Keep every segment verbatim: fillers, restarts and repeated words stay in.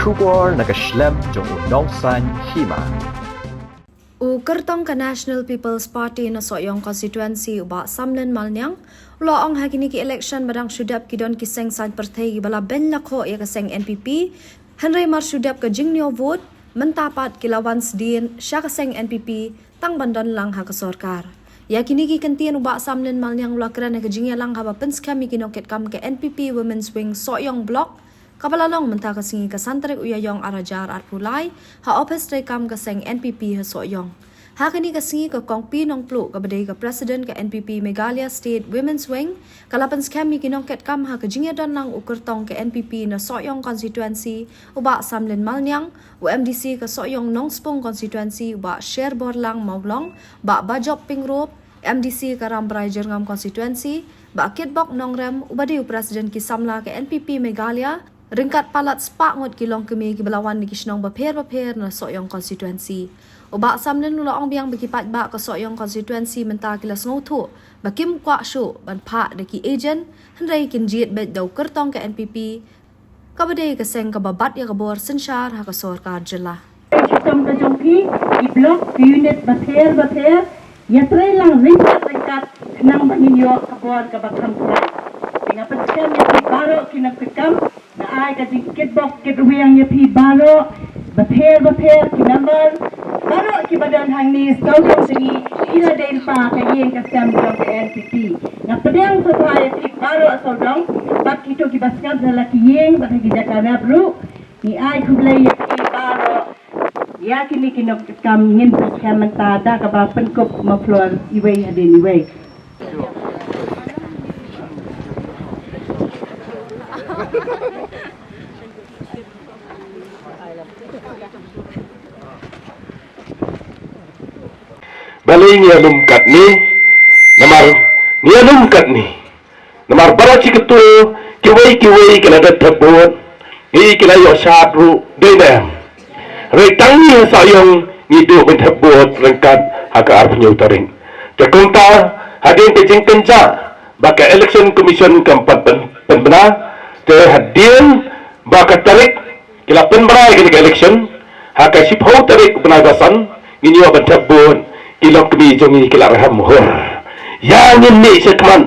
Khubor na ka shlem jong u nongsan hima. U kyrtong ka National People's Party na Sohiong Constituency, u Bah Samlin Malniang, u la ong ha kine ki election ba dang shu dep ki don ki seng saiñ pyrthei kiba la beiñ la khoh ïa ka seng N P P, hynrei mar shu dep ka jingñiew vote, mynta pat ki la wan sdien sha ka seng N P P tang ban don lang ha ka sorkar. Ïa kine ki kyntien u Bah Samlin Malniang u la kren ha ka jingïalang haba pynskhem ïa ki nongkitkam ka N P P Women's Wing Sohiong Block, kaba la long mynta ka sngi ka san tarik u Ïaïong ar hajar arphew lai, ha ophis treikam ka seng N P P ha Sohiong. Ha kane ka sngi ka Kong P. Nongpluh kaba dei ka President ka N P P Meghalaya State Women's Wing, ka la pynskhem ïa ki nongkitkam ha ka jingïadon lang u kyrtong ka N P P na Sohiong Constituency, u Bah Samlin Malniang, u M D C ka Sohiong Nongspung Constituency, u Bah Sherborlang Mawlong, Bah Bajop Pyngrope, M D C ka Rambrai Jyrngam Constituency, Bah Kitbok Nongrem, uba dei u President ki samla ka N P P Meghalaya, ryngkat palat spah ngut ki longkmie kiba la wan na ki shnong bapher bapher na Sohiong Constituency. U Bah Samlin u la ong biang ba ki paidbah ka Sohiong Constituency mynta ki la sngewthuh ba kim kwah shuh ban phah da ki agent, hynrei kin jied beit da u kyrtong ka N P P, kaba dei ka seng kaba bat ïa ka bor synshar ha ka sorkar jylla. Shitom ka jong phi, ki block, ki unit bapher bapher, ïatrei lang ryngkat ryngkat khnang ba ngin ïoh ka bor kaba kham khraw. Te nga pynskhem ïa phi baroh ki nongkitkam, nga ai ka jingkitbok kitrwiang ïa phi baroh, bapher bapher ki member, baroh kiba don hangne, sawdong jong ngi, ki la dei lypa ka ïing ka sem jong ka N P P. Nga pdiang sngewbha ïa phi baroh sawdong, bad kito kiba sngap ha la ki ïing bad ha ki jaka rep ruh. Ngi ai khublei ïa phi baroh. Ïa kine ki nongkitkam ngin pynskhem mynta da kaba pynkup muffler iwei hadien iwei. Balei ngi ïalum katne? Namar ngi ïalum katne namar baroh shi kato, kiwei kiwei ki la dep thep vote, ngi ki la ïoh shad ruh dei ne em. Hynrei tang ngi ha Sohiong ngi duh ban thep vote ryngkat ha ka arphew hynñiew tarik. Te kumta, hadien ka jingkynjah ba ka Election Commission kam pat pyn-, pynbna, te hadien ba ka tarik ki la pynbna ïa kane ka election, ha ka shiphew tarik u bnai ba san, ngin ïoh ban thep vote, ki longkmie jong ngi ki la rham hur. Ïa ngin mih shakhmat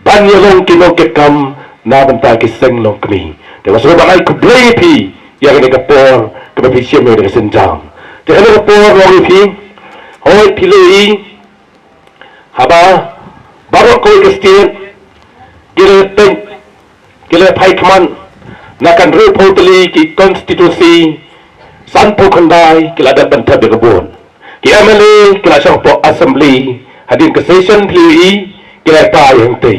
ban ïalong ki nongkitkam na bynta ki seng longkmie. Te nga sngewbha ban ai khublei ïa phi ïa kane ka por kaba phi shim ïa kane ka sienjam. Te kane ka por long ïa phi, hooid phi la ïohi, haba baroh kawei ka state ki la peit, ki la phai khmat na ka hynriewphew tylli ki constituency, sanphew khyndai ki la dep ban thep ïa ka vote. Ki M L A ki la shong hapoh assembly, hadien ka session phi la ïohi ki la phai hangtei.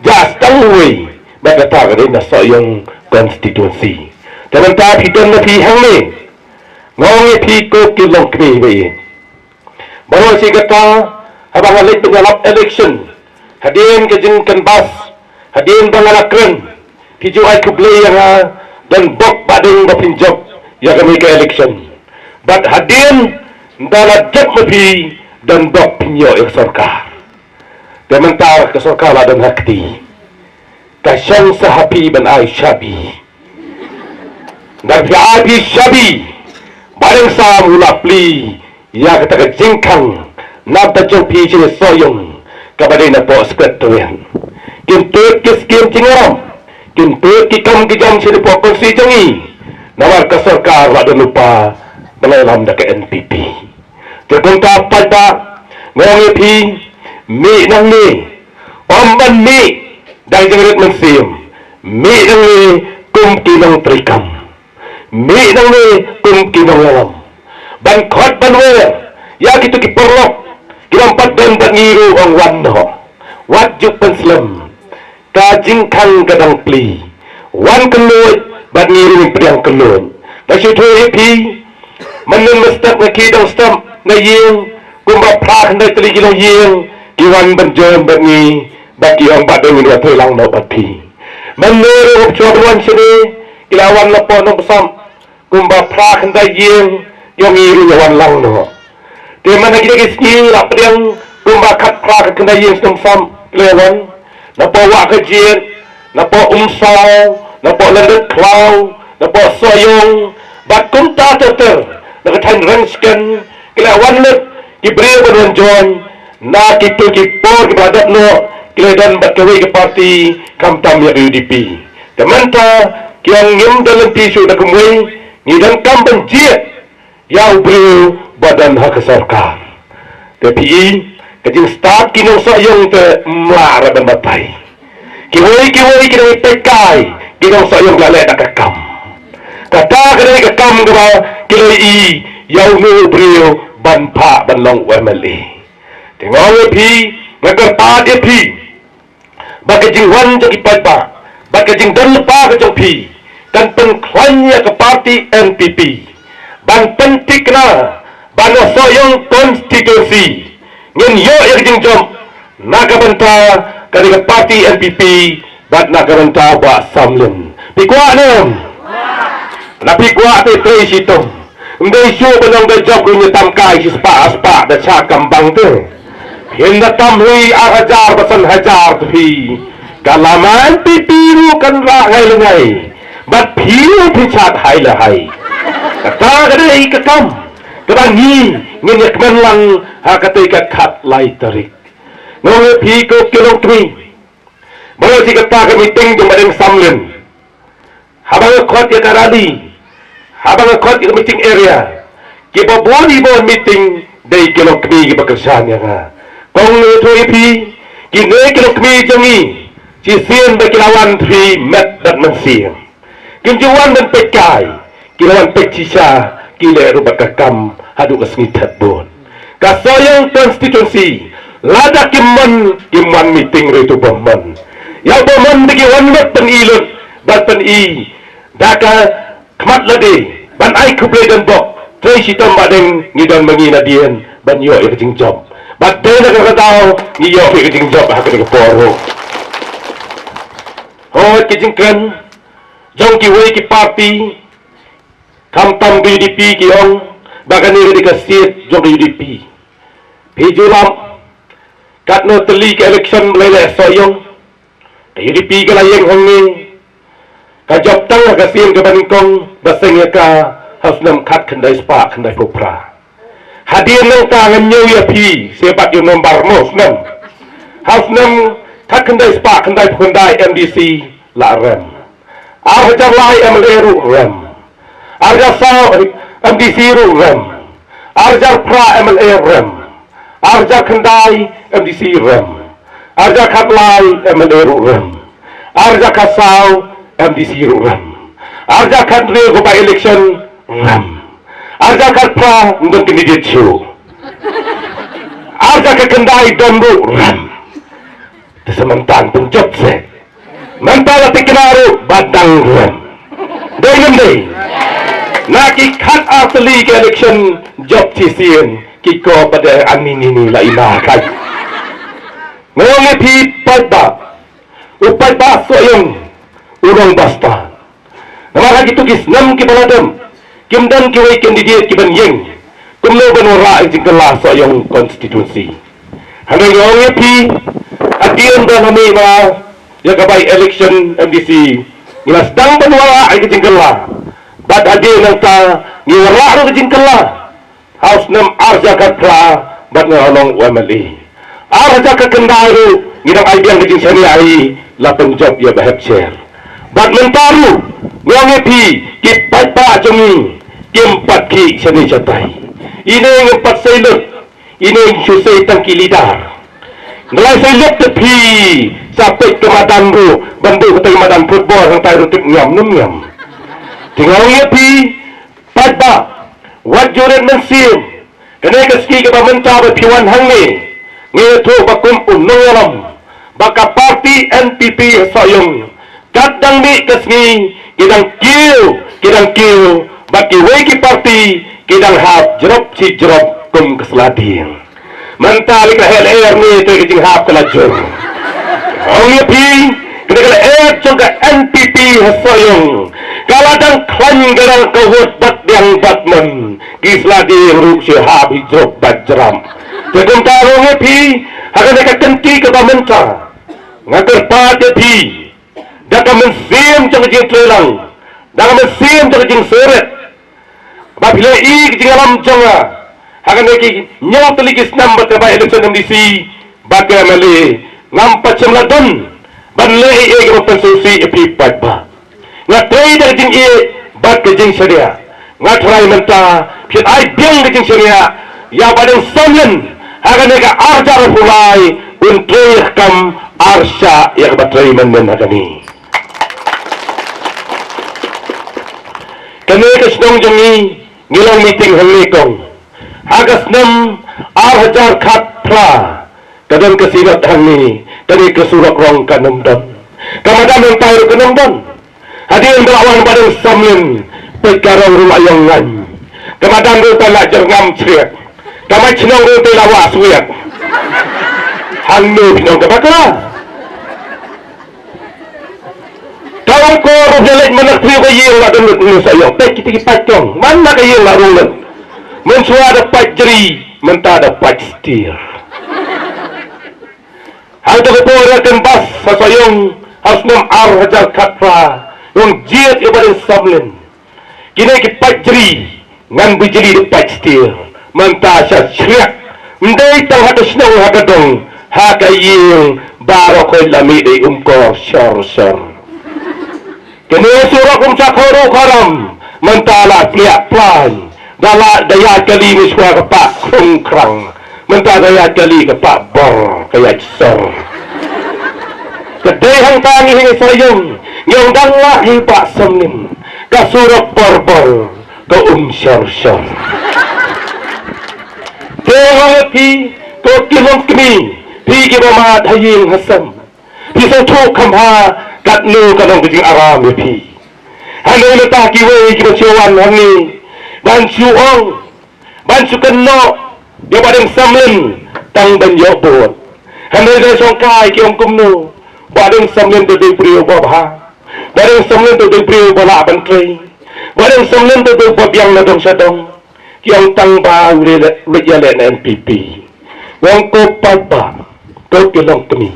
Just tang uwei, bad kata ka dei na Sohiong constituency. Te mynta phi don na phi hangne, nga ong ïa phi ko ki longkmie ba ïeit. Baroh shi katta, haba nga leit ban ïalap election, hadien ka jingcanvass, hadien ba nga la kren, phi ju ai khublei ïa nga, don bok ba dei ba phin jop ïa kane ka election. Bad hadien ba la jop ma phi, don bok phin ïoh ïa ka sorkar. Te mynta ka sorkar la don ha kti. Ka shong sa ha phi ban ai shabi. Ngan phi ai phi shabi. Ba dang sam u la plie ïa kata ka jingkhang na bynta jong phi sha Sohiong, kaba dei na poh Secretariat. Kin tuid ki skim jingïarap, kin tuid ki kam ki jam sha poh constituency jong ngi. Namar ka sorkar la don lypa, ba la ïalam da ka N P P. Te kumta paidbah, nga ong ïa phi, mih nangne, ym ban mih da ka jingrit mynsiem, mih nangne kum ki nongtrei kam, mih nangne kum ki nongïalam. Ban khot ban wer ïa kito ki paralok, ki bym pat don bad ngi ruh ong wan noh. Wat ju pynslem. Ka jingkhang ka dang plie. Wan kynnoh bad ngi ruh ngin pdiang kynnoh. Nga shu ïathuh ïa phi, mynnin mynstep nga khie dang step na ïing, kumba phra khyndai tylli ki longïing ki wan ban join bad ngi, bad ki ong bad dang ngin ïathuh lang noh bad phi. Mynnin ruh shuwa ban wan shane, ki la wan na poh Nongbsap, kumba phra khyndai ïing, ki ong ngi ruh ngi wan lang noh. Te man ha kine ki sngi la pdiang kumba khatphra khatkhyndai ïing sdang sam ki la wan. Na poh Wahkajied, na poh Umsaw, na poh Lyndet Khlaw, na poh Sohiong, Bad kumta ter ter, na ka thaiñ Rengskhen, ki la wan lut ki briew ban wan join, na kito ki por kiba la dep noh, ki la don bad kawei ka party, khamtam ïa ka U D P. Te mynta, ki ong ngim don lynti shuh da kumwei, ngi donkam ban jied ïa u briew ba don ha ka sorkar. Te phi i, ka jingstad ki nongshah ïong te ym lah ruh ban batai. Kiwei kiwei ki nongpeitkai, ki nongshah ïong la leh da ka kam. Kata ka dei ka kam kaba ki la i ïa uno u briew ban phah ban long u M L A. Te nga ong ïa phi, nga kyrpad ïa phi, ba ka jingwan jong ki paidbah, ba ka jingdon lypa ka jong phi, kan pynkhlaiñ ïa ka party N P P ban pynthikna ba na Sohiong constituency ngin ïoh ïa ka jingjop na ka bynta ka dei ka party N P P bad na ka bynta Bah Samlin. Phi kwah ne em? Na phi kwah te trei shitom. Ym dei shuh ba nang da jop ruh ngi tam kai shi spah spah da sha kambang te. Phin da tam hi ar hajar ba san hajar te phi. Ka la man phi phi ruh kan rah ngai la ngai. Bad phi ruh phi chat hai la hai. Kata ka dei ka kam kaba ngi ngin ïa kmen lang ha katei ka khatlai tarik. Nga ong ïa phi ko ki longkmie. Baroh shi katta ka meeting jong Bah Deng Samlin. Haba nga khot ïa ka rally, haba nga khot ïa ka meeting area, kiba bun kiba wan meeting dei ki longkmie kiba kyrshan ïa nga. Kong ïathuh ïa phi, kine ki longkmie jong ngi, shisien ba ki la wan phi met bad mynsiem. Kim ju wan ban peit kai, ki la wan peit shisha, ki leh ruh bad ka kam haduh ka sngi thep bun. Ka Sohiong constituency, lada kim mon, kim wan meeting ruh ïa uto ba mon. Ïa uba mon te ki wan lut pyni lut, bad pyni da ka khmat lade, ban ai khublei donbok. Trei shitom Bah Deng, ngi don ma ngi nadien ban ïoh ïa ka jingjop. Bad dei na kata ka daw ngi ïoh ïa ka jingjop ha kane ka por ruh. Hooid, ka jingkren jong kiwei ki party, khamtam ka U D P, ki ong ba kane ka dei ka seat jong ka U D P. Phi ju lap katno tylli ka election ba la leh Sohiong, ka U D P ka la ïeng hangne, ka jop tang ha ka sien kaba nyngkong ba seng ïa ka ha u snem khatkhyndai spah khyndaiphew phra. Hadien nangta ngan ñiew ïa phi, se bat ïa u nombar mo snem. Ha u snem khatkhyndai spah khyndaiphew khyndai M D C la rem. Ar hajar lai M L A ruh rem. Ar hajar saw M D C ruh rem. Ar hajar phra M L A rem. Ar hajar khyndai M D C rem. Ar hajar khatlai M L A ruh rem. Ar hajar khatsaw M D C ruh rem. Ar hajar khathynriew ka by election rem. Ar hajar khatphra ym don candidate shuh. Ar hajar khatkhyndai don ruh rem. Te sa mynta pynjop se. Mynta la thikna ruh ba dang rem. Dei ne ym dei? Na ki khat ar tylli ki election jop shisien ki ko ba dei ani ni ni la ina kai. Nga ong ïa phi paidbah. U paidbah Sohiong u long basta. Namar ha kito ki snem kiba la dep, kim don kiwei candidate kiban ïeng kumno ban wanrah ïa ka jingkylla Sohiong constituency. Hynrei nga ong ïa phi, hadien ba la mih ma ïa ka by election M D C, ngi la sdang ban wanrah ïa ka jingkylla. Bad hadien nangta ngi wanrah ruh ka jingkylla. Ha u snem ar hajar khatphra bad nga long u M L A. Ar hajar khatkhyndai ruh ngi dang ai biang ka jingshaniah hi, la pynjop ïa ba hep sher. Bad mynta ruh nga ong ïa phi, ki paidbah jong ngi kim pat khih shane shatai. Ine ngim pat sei lut, ine ngi shu sei tang ki leader. Nga la sei lut te phi sa peit ka madan ruh ban buh kata ka madan football hangtai ruh tip ngiam num ngiam. Te nga ong ïa phi, paidbah, wat ju rit mynsiem. Kane ka sngi kaba mynta ba phi wan hangne, nga ïathuh ba kum u nongïalam ba ka party N P P ha Sohiong, kat dang mih ka sngi ki dang kiew, ki dang kiew bad kiwei ki party ki dang hap jrop shi jrop kum ka sla dieng. Mynta lei ka heh lyer ne te ka jinghap ka la jur. Ong ïa phi, ka dei ka lyer jong ka N P P ha Sohiong. Ka la dang khlaiñ ka dang ka vote bad diang bad mon. Ki sla dieng ruh shu hap hi jrop bad jrap. Te kumta ong ïa phi, ha kane ka kynti kaba mynta, nga kyrpad ïa phi da ka mynsiem jong ka jingtreilang, da ka mynsiem jong ka jingsurit, Phi la ïohi ka jingïalam jong nga ha kane ki hynñiew tylli ki snem bad ka by-election MDC bad ka MLA, ngam pat shym la don ban leh ei ei kaba pynsngewsih ïa phi paidbah. Nga trei da ka jingïeit bad ka jingshaniah. Nga tharai mynta phin ai biang ka jingshaniah ïa Bah Deng Samlin ha kane ka ar hajar arphew lai, un trei ïa ka kam ar shah ïa kaba trei mynnin ha kane. Kane ka shnong jong ngi, ngi long meeting hangne kong. Ha ka snem ar hajar khatphra, ka don ka synod hangne, kane ka surok rong kam don. Ka madan mynta ruh kam don. Hadien ba la wan Bah Deng Samlin, peit ka rong ruh la ïong ngaiñ. Ka madan ruh peit la jyrngam chriak. Ka madan shnong ruh peit la wah swiak. Hangne phi ong ka bakla. Ka ong ko ruh ïa leit man la ka ïing la don lut ngi sa ïong. Peit kita ki paid kong. Man la ka ïing la rung lut. Mynshuwa da paid jri, mynta da paid stier. Hangto ka por ïa ka canvass ha Sohiong ha snem ar hajar khatphra, ong jied ïa Bah Deng Samlin. Kine ki paid jri ngan bijli da paid stier. Mynta sha shriak. Ym dei tang ha ka shnong ha ka dong, ha ka ïing baroh khoit la mih dei um kor shor shor. Kane surok um shakhoh ruh kharam, mynta la pliah plain. Da la da ïaid kali mynshuwa ka pah krung krang. Mynta ka ïaid kali ka pah bor, ka ïaid sor. Ka dei hangta ngi hing sa ïong, ngi ong dang lah hi Bah Samlin. Ka surok bor bor, ka um shor shor. Te nga ong ïa phi, ko ki longkmie, phi kiba mad ha ïing ha sem. Phi sngewthuh kham bha katno ka long ka jingaram ïa phi. Hangne mynta kiwei kiba shu wan hangne ban shu ong, ban shu kynnoh ïa Bah Deng Samlin tang ban ïoh vote. Hangne da shongkai ki ong kumno, Bah Deng Samlin da dei briew ba bha. Bah Deng Samlin da dei briew ba lah ban trei. Bah Deng Samlin da dei ba biang na dong sha dong. Ki ong tang ba u leh, leh ïaleh na NPP. Nga ong ko paidbah, ko ki longkmie,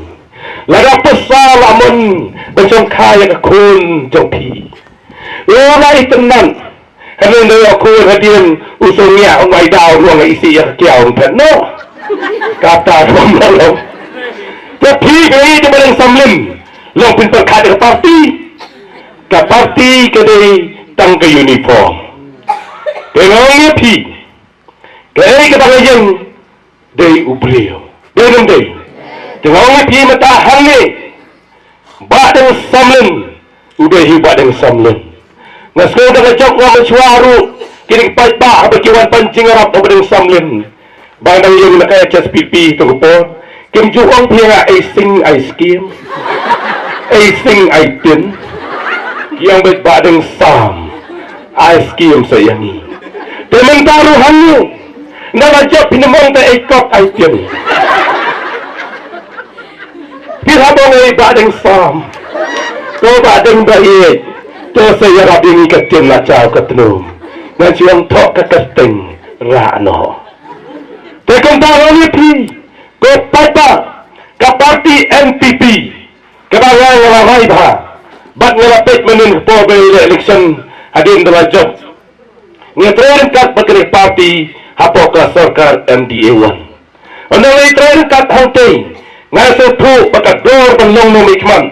lada pyrsa la mon ban shongkai ïa ka khun jong phi, u la itynnad. Hynrei ïa ka khun hadien u sngewsih, u ngai daw ruh nga isih ïa ka kiaw phet noh. Kata ruh ym long. Te phi ka ïa Bah Deng Samlin long phin pyrkhat ïa ka party. Ka party ka dei tang ka uniform. Te nga ong ïa phi, kaei kaba nga ïeng dei u briew. Dei ne ym dei? Te nga ong ïa phi mynta hangne, Bah Deng Samlin u dei hi Bah Deng Samlin. Nga sngew da ka jong nga mynshuwa ruh kine ki paidbah haba ki wan pan jingïarap ha Bah Deng Samlin. Ba dang ïeng na ka HSPP to ka por, kim ju ong phi ïa nga ai sing ai skim, ai sing ai tin. Ki ong beit Bah Deng Sam, ai skim sa ïa ngi. Te mynta ruh hangne, na la jop phin ym ong te ai kok ai tin. Phi hap ong ai Bah Deng Sam, ko Bah Deng ba ïeit, to sa ïarap ïa ngi ka tin la jaw ka tnum. Ngan shu ong thoh ka kyrteng rah noh. Te kumta nga ong ïa phi, ko paidbah, ka party NPP kaba nga nga la rai bha bad nga la peit mynnin ka por ba ïaleh election hadien da la jop. Ngi trei ryngkat bad kane ka party hapoh ka sorkar MDA one. Ynda ngi trei ryngkat hangtei, nga sngewthuh ba ka dor ban long nongmihkhmat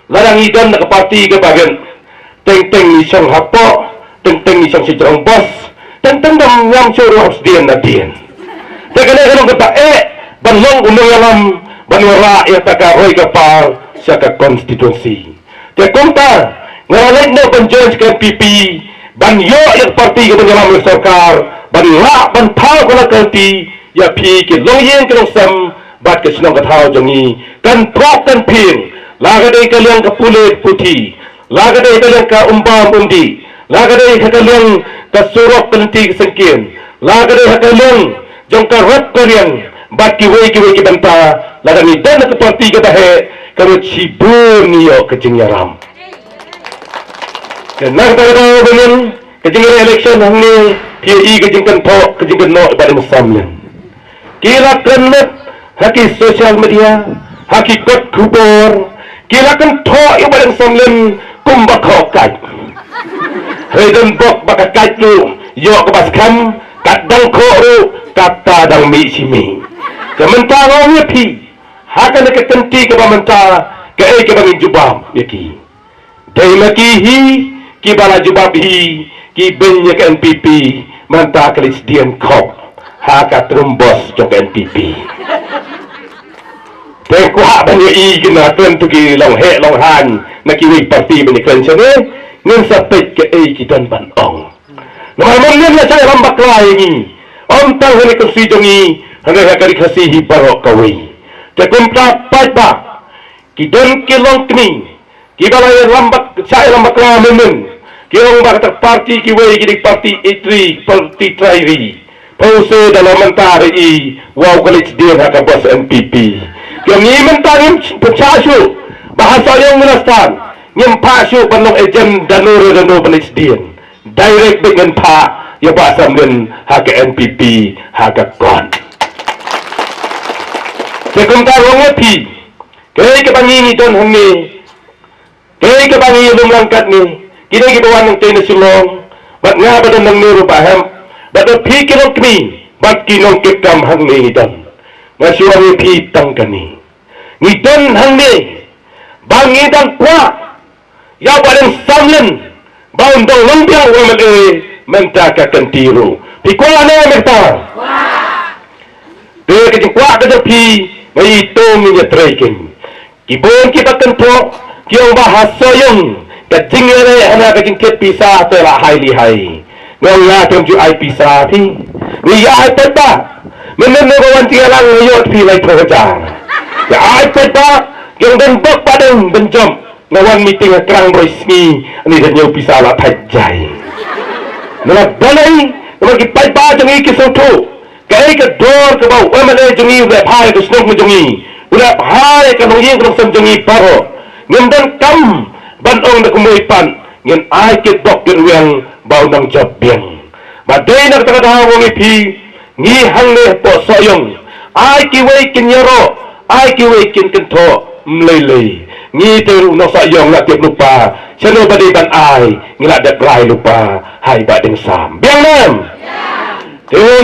lada ngi don na ka party kaba rit. Teng teng ngi shong hapoh, teng teng ngi shong shajrong bos, teng teng dang ngam shuh ruh hap sdien nadien. Te kane ka long kaba eh ban long u nongïalam ban wanrah ïa kata ka roi ka par sha ka constituency. Te kumta nga la leit noh ban join sha ka NPP ban ïoh ïa ka party kaban ïalam ïa ka sorkar, ban lah ban thaw ka la ka party ïa phi ki longïing ki longsem bad ka shnong ka thaw jong ngi. Kan pok kan phieng, la ka dei ka liang ka pule puthi, la ka dei ka liang ka umbam umdih, la ka dei ka liang ka surok ka lynti ka syngkien, la ka dei ka liang jong ka rep ka riang bad kiwei kiwei ki bynta. Lada ngi don na ka party kaba heh, ka mut shibun ngi ïoh ka jingïaram. Te na kata ka daw ba ngi ka jingïaleh election hangne, phi ïohi ka jingkynthoh ka jingkynnoh ïa Bah Deng Samlin. Ki la kren lut ha ki social media, ha ki kot khubor, ki la kynthoh ïa Bah Deng Samlin kumba khoh kait. Hynrei don bok ba ka kait ruh Ïoh kaba skhem, kat dang khoh ruh, kata dang mih shi mih. Te mynta nga ong ïa phi, ha kane ka kynti kaba mynta, kaei kaba ngin jubab ïa ki. Dei ma ki hi, kiba la jubab hi, ki beiñ ïa ka N P P, mynta ka leit sdien khop ha ka trum bos jong ka N P P. Te kwah ban ïohi kine, kren tu ki long heh long hain na kiwei parti ban ïakren shane, ngin sa peit kaei ki don ban ong. Namar mynnin la shah ïalam bakla ïa ngi, ym tang ha kane ka constituency jong ngi, hynrei ha ka Ri Khasi hi baroh kawei. Te kumta paidbah, ki don ki longkmie kiba la ïalam bak, shah ïalam bakla mynnin, ki ong ba kata ka parti kiwei ki dei parti itri, parti trai ri. Pause da la mynta ri i, wow, ka leit sdien ha ka bos N P P. Ki ong ngi mynta ngim pynshah shuh ba ha Sohiong ngi la stand, ngim phah shuh ban long agent da no re da no ba leit sdien. Direct beit ngan phah ïa Bah Samlin ha ka N P P, ha ka kot. Te kumta nga ong ïa phi, kaei kaba ngi ngi don hangne, kaei kaba ngi ïalum lang katne, kine kiba wan nangtei na Shillong, bad nga ba don nangne ruh Bah Hemp, bad phi ki longkmie, bad ki nongkitkam hangne ngi don. Nga shu ong ïa phi tang kane, ngi don hangne ba ngi dang kwah ïa Bah Deng Samlin ba un dang long biang u M L A mynta ka kynti ruh. Phi kwah ne em mynta? Te ka jingkwah ka jong phi, nga i to ngin ïatrei kein. Ki bun kiba kynthoh, ki ong ba ha Sohiong ka jingïaleh hana ka jingkit pisa te la hai li hai. Nga ong nga te ym ju ai pisa phi. Ngi ïa ai paidbah. Mynnin nga wan jingïalang nga ïoh phi laiphew hajar. Ïa ai paidbah, ki ong don bok ba dang ban jop. Nga wan meeting ha Krang Broi Sngi, ani da ñiew pisa la thait jai. Nga la balei, namar ki paidbah jong ngi ki sngewthuh kaei ka dor kaba u M L A jong ngi u leh bha ïa ka shnong jong ngi, u leh bha ïa ka longïing ka longsem jong ngi baroh. Ngim don kam ban ong da kumwei pat, ngin ai kit bok kit wiang ba u nang jop biang. Ba dei na kata ka daw ong ïa phi, ngi hangne hapoh Sohiong, ai kiwei kin ïaroh, ai kiwei kin kynthoh, ym lei lei. Ngi te u nongsohiong la tip lypa, shano ba dei ban ai, ngi la dep rai lypa ha i Bah Deng Sam. Biang ne em? Te ngi